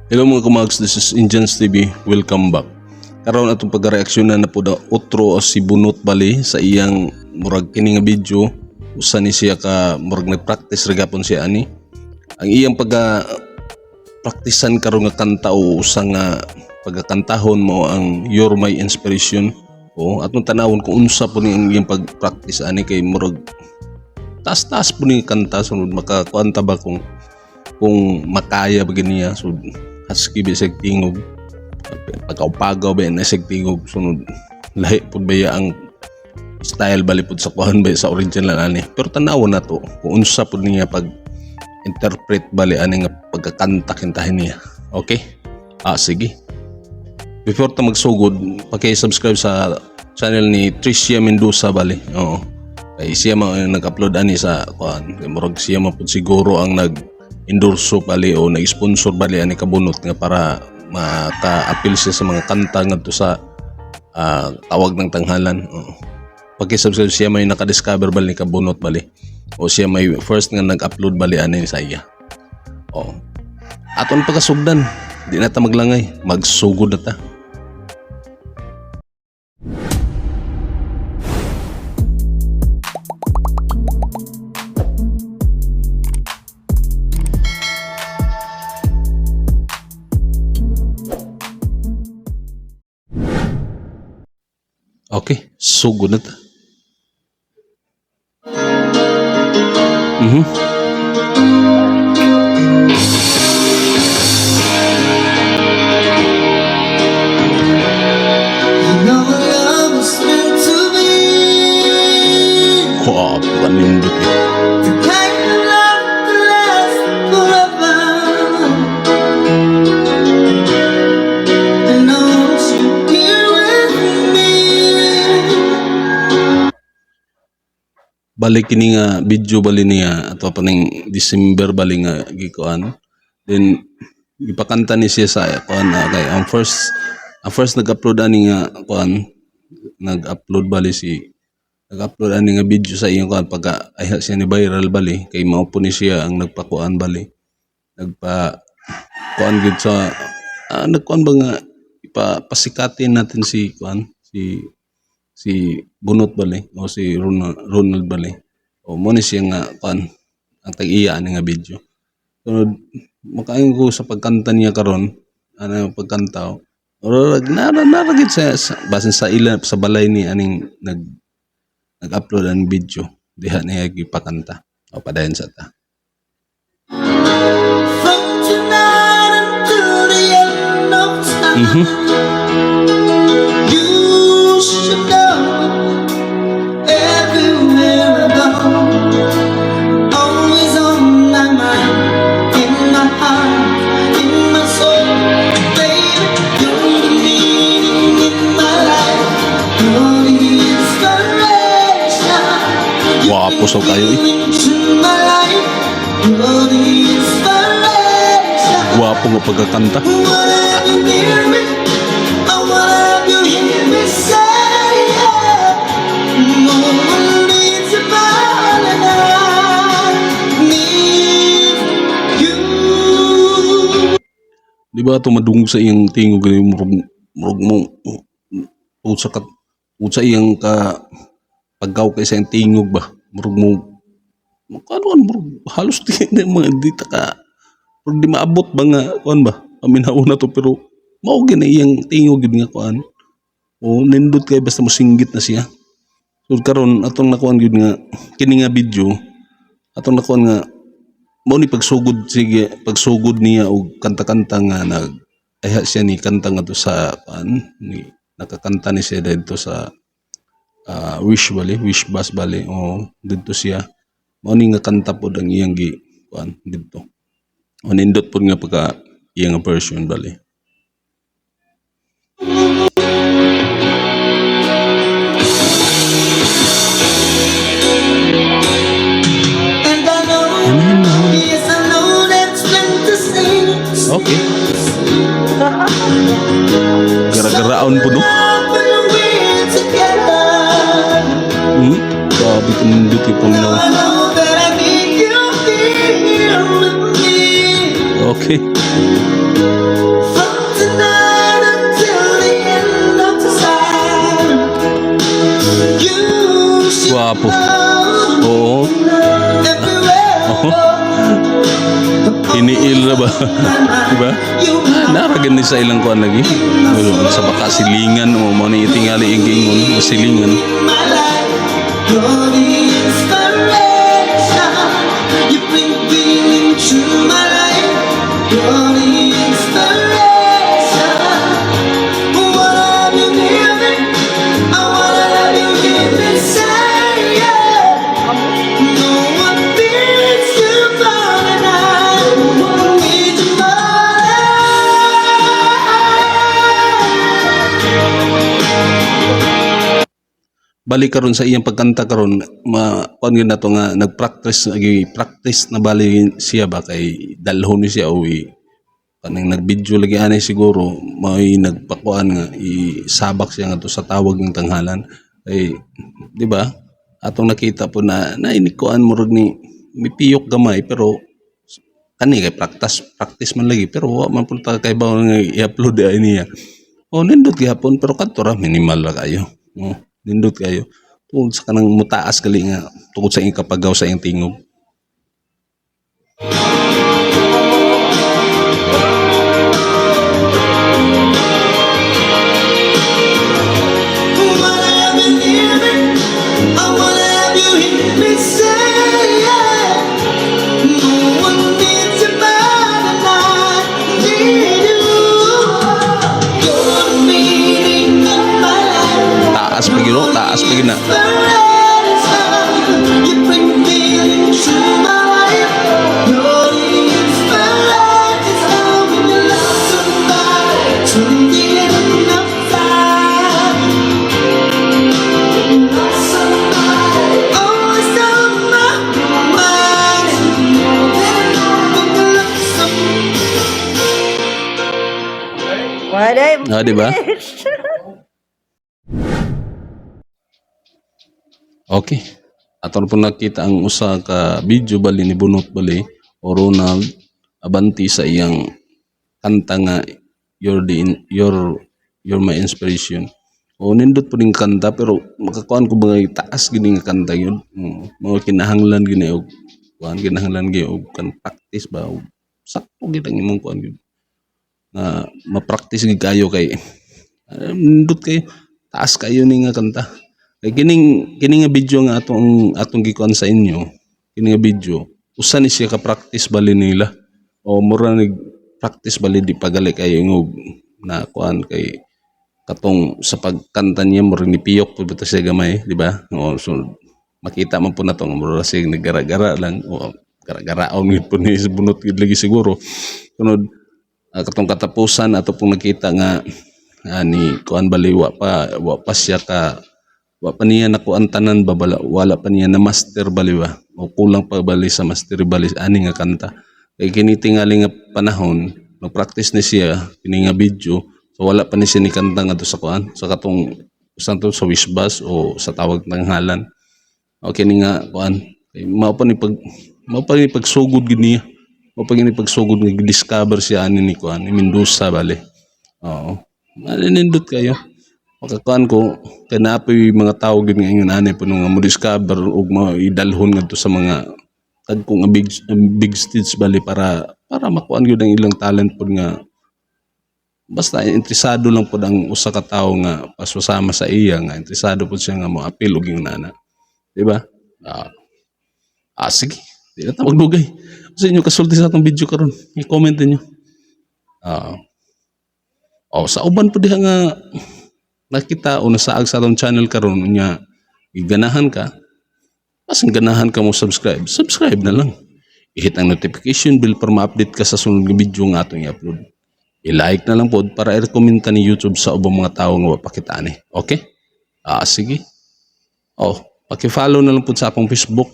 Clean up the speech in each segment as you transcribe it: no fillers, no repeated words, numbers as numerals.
Hello mga kumags, this is Indians TV. Welcome back. Karon atong pagreaksyonan na po da otro o si Bunot bali sa iyang murag kini nga video. Usa ni siya ka murag nagpractice ra gapon siya ani. Ang iyang pagka praktisan karon nga kanta o usa nga pagkakantahon mo ang "You're My Inspiration". O atong tanawon kung unsa po ni ang iyang pag-practice ani kay murag taas-taas po ni kanta, sunod makakuan ta ba kung makaya ba niya. So husky ba siya tingog, pagkaupagaw ba na siya tingog, sunod lahi pud ba iya ang style bali pud sa kuan ba sa original ani. Pero tanawon na to kung unsa pud niya pag interpret bali ani nga pagkakanta kintahin niya. Okay, ah, sige, before ta magsugod, paki-subscribe sa channel ni Tricia Mendoza bali. Oo, kay siya man ang nag-upload ani sa kuan. Kay murag siya man pud siguro ang nag endorso bali o nag-sponsor bali ani kabunot nga para maka-appeal siya sa mga kanta ngadto sa tawag ng tanghalan. Oo. Paki-subscribe, siya may naka-discover bali ni kabunot bali. O siya may first nga nag-upload bali ani sa iya. Oo. Aton pagkasugdan, di na ta maglangay, magsugod na ta. Okay, sugod na ta. You know love was meant to be Wow, kanindot eh. the kind of love that lasts forever. And I want you here with me. Balik kini nga video bali niya ato pa ning December bali nga gikuan. Then gipakanta ni siya sa kuan na kay ang first nag-upload ani nga kuan, nag-upload bali si nag-upload ani nga video sa iyang kuan pagka ay siya ni viral bali kay mao po ni siya ang nagpakuan bali, nagpa kuan gid sa nagkuan ba nga ipapasikatin natin si kuan, si si Bunot bali o si Ronald bali. O mo ni siya nga kuan ang tag-iya ani nga video. Sunod makaingon ko sa pagkanta niya karon ano yung pagkanta o nara nara gid sa basin sa ila sa balay ni aning nag-upload ang video diha niya gipakanta. O padayon sa ta. From tonight until the end of time. You should know everywhere I go, always on my mind, in my heart, in my soul. Baby, you're the meaning in my life. You're the inspiration. You Gwapo sa kayo eh. into my life. You're the inspiration. Gwapo nga pagkakanta. I wanna have you near me. I wanna have you here beside yeah. No one needs you more than I need you. Di ba ito madungog sa iyang tingog gani, murag murag mo tungod sa kat tungod sa iyang ka paggaw kay sa iyang tingog ba, murag mo makaano, murag halos di di mga di ta ka murag di maabot ba nga kuan ba paminaw na to, pero mao gyud na iyang tingog gyud nga kuan o nindot kay basta mosinggit na siya. So karon atong nakuan gyud nga kini nga video, atong nakuan nga mao ni pagsugod, sige, pagsugod niya og kanta-kanta nga nag ayha siya ni kanta nga to sa kuan ni nakakanta ni siya didto sa Wish bali, Wish Bus bali o didto siya mao ni nga kanta pod ang iyang gi kuan didto o nindot pod nga pagka iyang nga version bali. And I know, yes, I know that it's meant to stay. Okay, gara-garaon po no. Love when we're together. Grabe ko nindot yung paminaw. I know that I need you here with me. Okay. From tonight until the end of time. You should Guwapo. Know Oo. Everywhere I go. Iniil na ba? Diba? You Nara gani sa ilang kuan lagi. Ano, sa baka silingan o mo ni itingali ang giingon silingan. My life. You're the inspiration. You bring meaning to my life. You're the inspiration. Wanna have you near me. I wanna have you here beside yeah. No one beats you for the night. Need you more. Balik karon sa iyang pagkanta karon, ma kuan gyud nato nga nagpractice lagi, practice na bali siya ba, kay dalhon ni siya o kanang nag-video lagi ani, siguro may nagpakuan nga isabak siya ngadto sa tawag ng tanghalan, kay di ba atong nakita po na nainikuan, murag ni mipiyok gamay, pero kani kay practice practice man lagi, pero wa man pud ta kay bawo nga i-upload ay niya. Oh, nindot gihapon, pero kadto ra, minimal ra kayo. Oh, nindot kayo tungod sa kanang mutaas gali nga tungod sa iyang kapagaw sa iyang tingog. Wanna have you near me. I wanna have you here beside yeah. No one needs you better than I need you. You're the meaning of my life. Taas pa gyud, oh, taas pa gyud na. You bring meaning to my life. You're the inspiration. When you love somebody to the end of time. Love somebody, always on my mind. When you love somebody. Wala. Ah, di ba? Okay. Ato na po nakita ang usa ka video bali ni Bunot bali o Ronald Abanti sa iyang kanta nga You're My Inspiration. O nindot po ning kanta, pero makakuan ko ba nga taas gini nga kanta yun. Mga kinahanglan gini og kuan, kinahanglan gini og kan practice ba og sakto gid ang imong kuan gyud. Na ma-practice gid kayo kay nindot kayo, taas kayo ni nga kanta. Kay kining kini nga video nga atong atong gikuan sa inyo, kini nga video, usa ni siya ka practice bali nila. O mura ni practice bali, di pagali kayo ngog na kuan, kay katong sa pagkanta niya mura ni piyok pud bitaw siya gamay, di ba? O, so makita man po na to nga mura siya nagara-gara lang o gara-garaon gid po ni bunot gid lagi siguro. Sunod katong katapusan ato pong nakita nga ni kuan bali, wa pa siya ka wa pa niya nakuan tanan ba, bala, wala pa niya na master bali ba o kulang pa bali sa master bali ani nga kanta, kay kini tingali nga panahon nagpractice ni siya kini nga video, so wala pa ni siya ni kanta ngadto sa kuan, sa katong usan to sa wish bus o sa tawag tanghalan. O kini nga kuan, kay mao pa ni pagsugod gid niya, mao pa ni pagsugod nga discover siya ani ni kuan ni Mendoza bali. Oo, malinindot kayo makakuan ko kay naa poy mga tawo gid nga ingon ani puno nga mo discover ug maidalhon ngadto sa mga dagko nga big big stage bali para makuan gyud ang ilang talent pod, nga basta interesado lang pod ang usa ka tawo nga pasasama sa iya, nga interesado pod siya nga moapil og ingon ana, di ba? Ah, sige, di na ta magdugay. Sa inyo kasulti sa atong video karon, i-comment ninyo. Oh, sa uban po diha nga nakita o nasaag sa atong channel karon nya ganahan ka, mas ganahan ka mo subscribe, subscribe na lang. I-hit ang notification bell para ma-update ka sa sunod nga video nga atong i-upload. I-like na lang pod para i-recommend ta ni YouTube sa ubang mga tao nga wa pa kita ani. Okay? Ah, sige. Oh, paki-follow na lang pod sa akong Facebook.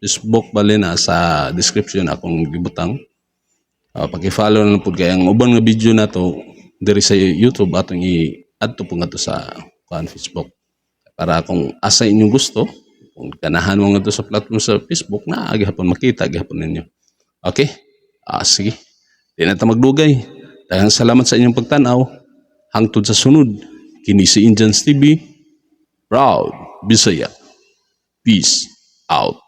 Facebook bali na sa description akong gibutang. Paki-follow na lang pod kay ang uban nga video nato diri sa YouTube atong i-add to po ngadto sa kuan Facebook. Para kung asa inyong gusto, kung ganahan mo ngadto sa platform sa Facebook, na gihapon makita gihapon ninyo. Okay? Ah, sige. Di na ta magdugay. Daghang salamat sa inyong pagtanaw. Hangtod sa sunod, kini si Indians TV, proud Bisaya. Peace out.